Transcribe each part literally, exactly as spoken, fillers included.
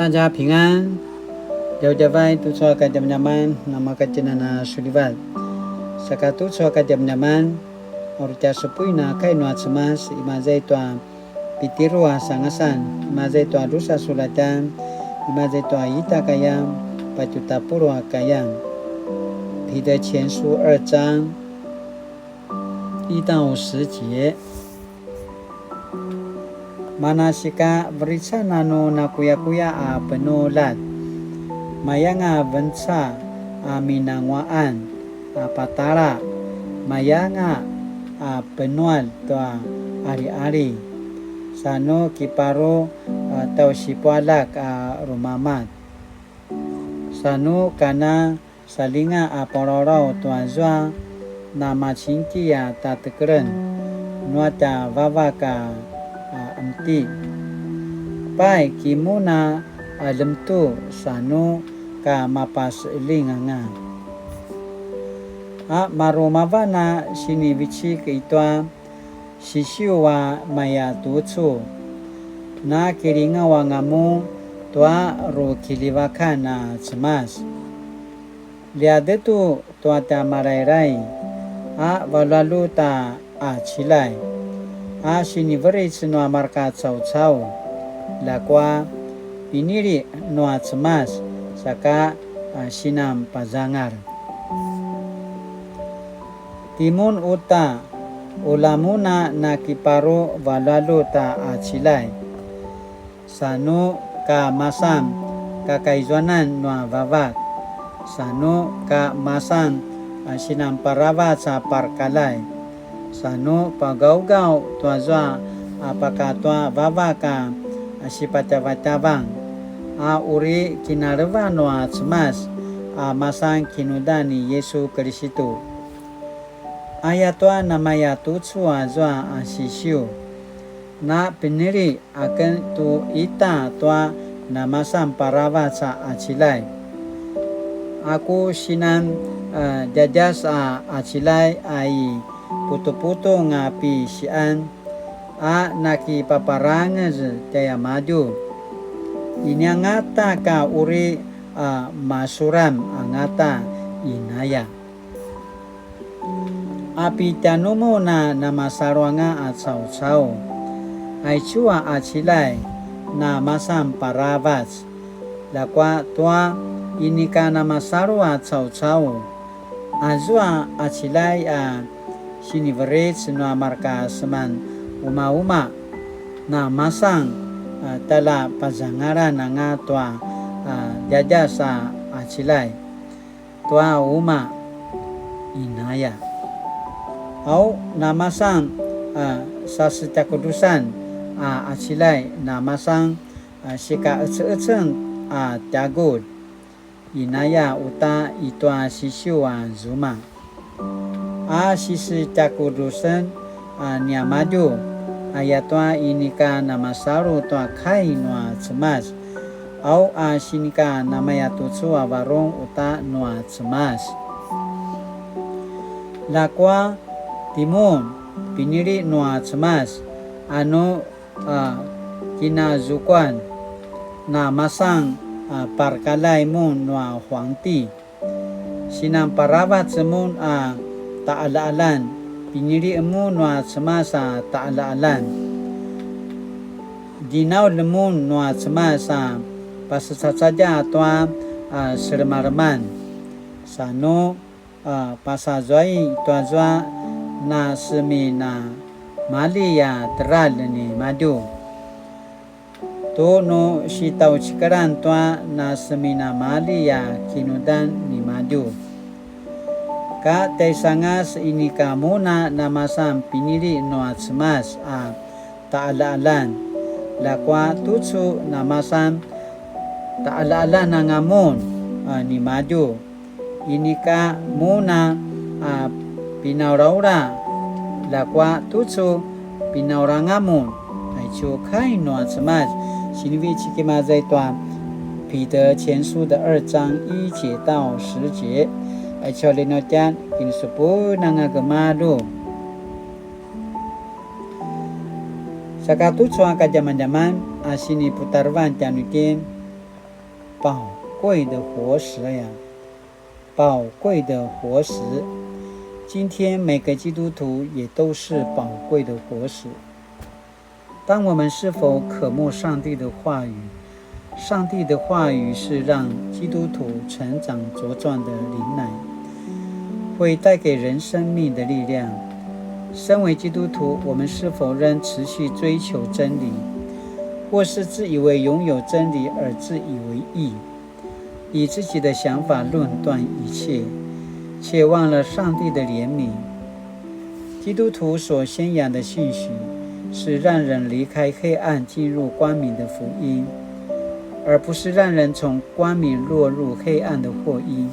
大家平安, djavadjavay tucu a kadjamadjaman, namakatjenan a sulivat. Saka tucu a kadjamadjaman, a uri tja supuin a kai nua Cemas, imaza i tua Pitiru a sangasan, imaza i tua drusa sulatjan, imaza i tua ita kayang, patju tapuluq a kayang. 彼得前书二章一到十节。 Manasika verican a nu nakuyakuya a penuljat, mayanga venca a minanguaqan a patala, mayanga a penualj tua aliali, sa nu kiparu a tausipualjak a lumamad, sa nu kana salinga a palaulaw tua zua namacingki a tatekelen nua tja vavak a, a emti. Pai, ki mun a, a lemtu sa nu ka mapaseling anga. A marumavan a sinivecik i tua sisiu a maya tucu, na kilingaw anga mun tua rukiljivakan a Cemas. Liadetu tua tja malailai, a valjualjut a qaciljay, a siniveric nua marka caucau, ljakua pinili nua Cemas, saka, a, sinan pazangal. Timun uta, ula mun a nakiparu valjualjut a qaciljay, sa nu ka masan kakaizuanan nua vavak, sa nu ka masan, a, sinanparavac a parakaljay, sa nu pagaugaw tua zua a pakatua vavak a, a sipatjavatjavang, a uri kinaleva nua Cemas a masan kinudan ni Yisu Kilisitu. Ayatua namaya tucu azua a sisiu, na pinili aken tu ita tua namasan paravac a qaciljay. A ku sinan, a, djadjas a qaciljay a i putuputung a pisian, a nakipaparangez tjaimadju. Ini angata ka uri, a, masuram angata inaya. A pitjanumun a namasalu anga a caucau, aicu a qaciljay namasan paravac, ljakua tua inika namasalu a caucau, azua qaciljay a siniveric nua marka seman umauma, namasan, a, tjaljapazangalan anga tua, a, djadjas a qaciljay tua umaq inaya. Au namasan, a, sasetjakudrusan a qaciljay namasan, a, sikaqeceqeceng a tjagulj inaya uta i tua sisiu a zuma. A sisetjakudrusen a niamadju, ayatua inika namasalu tua kai nua Cemas, au a sinika namayatucu a varung uta nua Cemas. Ljakua timun, pinili nua Cemas, anu, a, kinazukuan, namasan, a, parakaljay mun nua huangti. Sinanparavac mun a taqaljaqaljan, pinili mun nua Cemas a taqaljaqaljan. Dinaulj mun nua Cemas a pasecacadja tua, a, selemaleman. Sa nu, a, pasazuai tuazua naseminamalji a teljar nimadju. Tu nu sitjaucikelan tua naseminamalji a kinudan nimadju. Ka tjaisangas inika mun a namasan pinili nua Cemas a taqaljaqaljan, ljakua tucu namasan taqaljaqaljan anga mun, a, nimadju. Inika mun a, a, pinaulaula, ljakua tucu pinaulanga mun. Aicu kai nua Cemas, sinivecik imaza i tua 彼得前书的二章一节到十节. Aicu a linutjan, kinisupuin anga gemalju. Saka tucu a kadjamadjaman a siniputarevan tjanuitjen, 寶貴的活石呀，寶貴的活石。今天每個基督徒也都是寶貴的活石。當我們是否渴慕上帝的話語？上帝的話語是讓基督徒成長茁壯的靈奶，會帶給人生命的力量。身為基督徒，我們是否仍持續追求真理，或是自以為擁有真理而自以為義，以自己的想法論斷一切，卻忘了上帝的憐憫？基督徒所宣揚的信息是讓人離開黑暗進入光明的福音，而不是讓人從光明落入黑暗的禍因。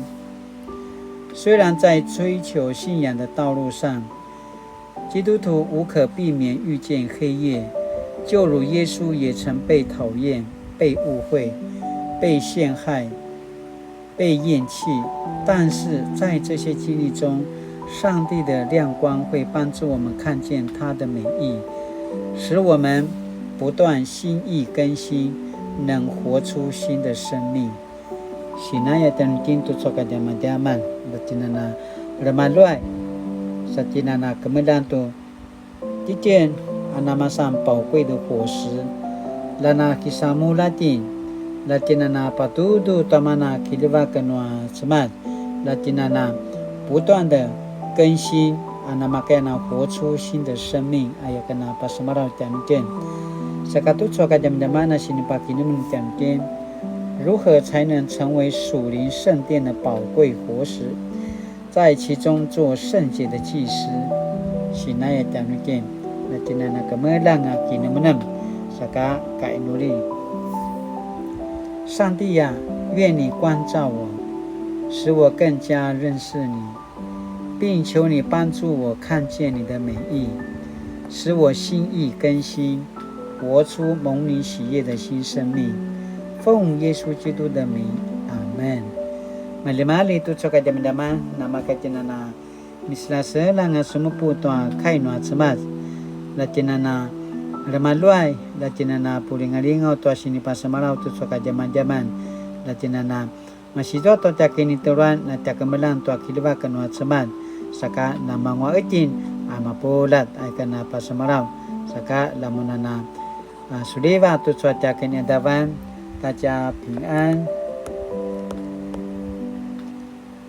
雖然在追求信仰的道路上，基督徒無可避免遇見黑夜，就如耶穌也曾被討厭、被誤會、被陷害、被厌弃。但是在這些經歷中，上帝的亮光會幫助我們看見他的美意，使我們不斷心意更新，能活出新的生命。Sinaya tjanuitjen tucu a kadjamadjaman, la tjen a na lemaluay, sa tjen a na kemeljang tu titjen a namasan 寶貴的活石, la na kisamulja itjen, la tjen a na patudu tua mana kiljivak nua Cemas, la tjen a na 不斷的更新, a namakaya na 活出新的生命, aya ken a pasemalaw tjanuitjen. Saka tucu a kadjamadjaman a sinipakinemnem tjanuitjen, 如何才能成為屬靈聖殿的寶貴活石，在其中做聖潔的祭司？Sinaya tjanuitjen, la tjen a na kemeljang a kinemnem, saka kainuli. 上帝呀，願你光照我，使我更加認識你，並求你幫助我看見你的美意，使我心意更新，活出蒙你喜悅的新生命。奉耶穌基督的名，阿們。Maljimalji tucu a kadjamadjaman, namakaya itjen a na miselaselang a semupu tua kai nua Cemas, la tjen a na lemaluay, la tjen a na pulingalingaw tua sinipasemalaw tucu a kadjamadjaman, la tjen a na masizua tua tja kinituluan na tja kemeljang tua kiljivak nua Cemas, saka namanguaq itjen a mapuljat, aya ken a pasemalaw, saka la mun a na, a, suliva tucu a tja kinaqadavan, ta tja pingan,